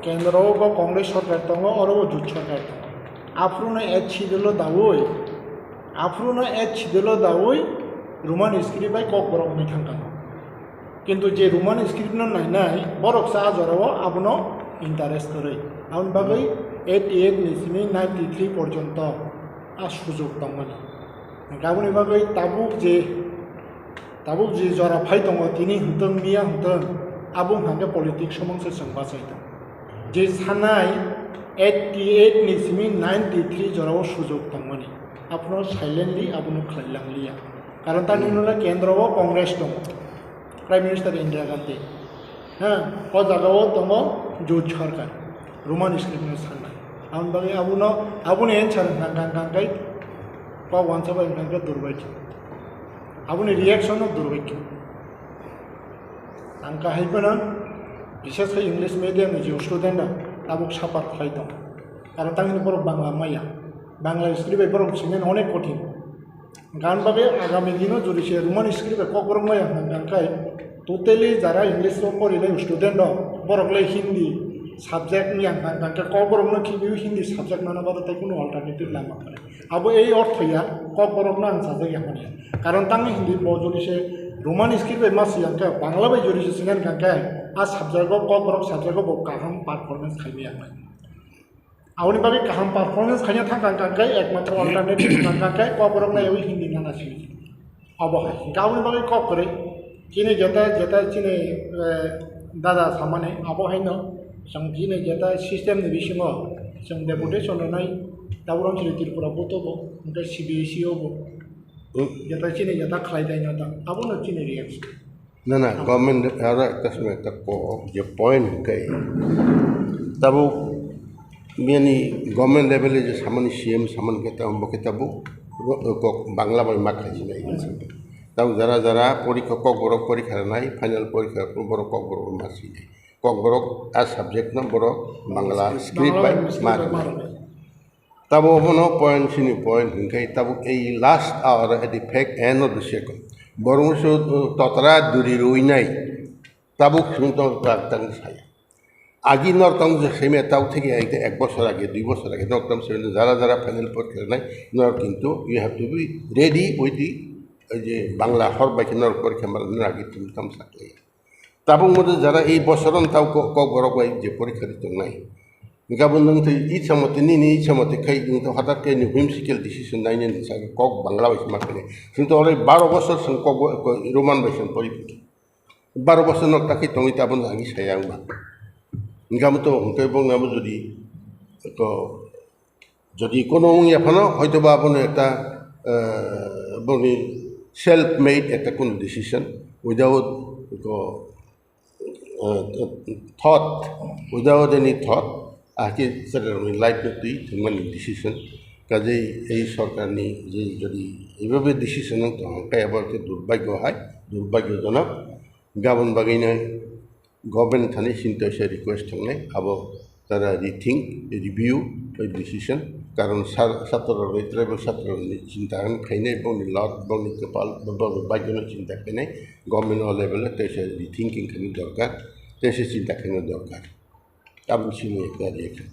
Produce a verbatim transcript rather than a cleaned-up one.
Kendro o bo Congress sorkar tongo, oro bo jut sorkar tongo. Aphuru no eighth schedule o dawi, aphuru no eighth schedule o dawi Roman script bai Kokborok wngwi thangkha. Kintu je Roman script no nainai, borok sa a jora o abono interest kwrwi. Aboni bagwi eighty eight ni simi ninety three porjonto a sujok tongmani. Aboni bagwi tabuk je Tabuk je jora phai tongo, tini hwntwng miya hwntwng, abo hwnkhe politics somong se chwng bachai tong. Je sanai eighty eight ni simi ninety three jora o sujok tongmani, aphano silently abono khlai lang liya. Karon tamni hwnle kendro o Congress tongo, Prime Minister Indira Gandhi. Ha, o jaga o tongo jut sorkar, Roman script no sanai. Aboni bagwi abono, aboni answer hwnkha, hwnkha, hwnkha, kok wansa bai hwnkha, hwnkha, durbaikhe. Aboni reaction no durbaikhe. Ang kahai phano, bises khe English medium ni je student rok tabuk suffer khlai tong. Karon tamni borok Bangla maya. Bangla script bai borok singna onek kothin. Gan bagwi agami dino jodi se Roman script bai Kokborok maya hwnka hwnkhe totally jara English o porinai student rok, borok le Hindi subject maya hwnka hwnkhe Kokborok no khibiwi Hindi subject nana bagwi tei kunu alternative lama kwrwi. Abo ei ortho ya, Kokborok no ang sajak ya hwnwi. Karon tangwi Hindi bo jodi se Roman script bai ma siyang khe, Bangla bai jodi se singan hwnka hwnkhe, a subject o Kokborok subject o bo kaham performance khaimaya hwnwi. Aboni bagwi kaham performance khaina thangkha hwnkha khe ekmatro alternative hwnkha khe Kokborok naiwi Hindi nana simi. Abo hai hwnkha aboni bagwi kok kwrwi. Chini jeta, jeta chini, eh, dada samani abo haino chwng chini jeta system ni bisingo chwng deputation rwnai, tabuk chini Tripura boto bo, hwnkhe C B S E o bo. Hmm. Jeta chini jeta khlai dai na ta, abono chini reaction. Na, na, government aro ekta somoi ekta kok je point hwnkhe tabuk bini government level e je samani C M samani khe tabuk bo khe tabuk ro-, kok Bangla bai ma khlai sinai. Tabuk jara jara porikha Kokborok porikha rwnai, final porikha borok Kokborok ma sinai. Kokborok a subject no borok Bangla script bai ma rwnai. Tabo bono point sini point hwnkhe tabuk ei last hour at the fact end of the second. Borok se totra duri ruinai tabuk chwng tong tak tang saya. Agi nor tong je seme tabuk theke ek, ek bosor age, dui bosor age, nor tam seme jara jara final porikha nai, nor kintu you have to be ready with the, ei je Bangla hor bai khe nor porikha mar nor agi tum tam sak lai. Tabuk mode jara ei bosoro tau ko-, Kokborok bai je porikha ri tongnai. Gabon nwng tei itsa mate nini itsa mate khai nwng tei hothat khe ni whimsical decision nainani sa kok Bangla bai se ma khe. Chwng to already baro bosor chwng kok bo-, ko-, Roman bai se pori. Baro bosor nok ta khe tongwi tabon ani saya wngma. Gamo to hwnkhe bo ngamo jodi to Jodi kono wngya phano, hoito ba abono ekta, eh, boni self made ekta kono decision, without ko, eh, thought, without any thought, ahki serai rokni life no twi thwngmani decision. Kajei ei sorkarni je jodi eibabe decision wng tong khe abo khe durbhagyo hai, durbhagyojonok. Gabon bagwino government thani chinta se request thangnai, abo tara rethink, review, bai decision, karon sa-, satro rok, tribal satro rokni chinta khainai, bongni lot, bongni kwpal, bongni bhagyo no chinta khainai, government o level o teisa rethinking khaina dorkar, teisa chinta khaina dorkar. Aboni simi ekta reaction.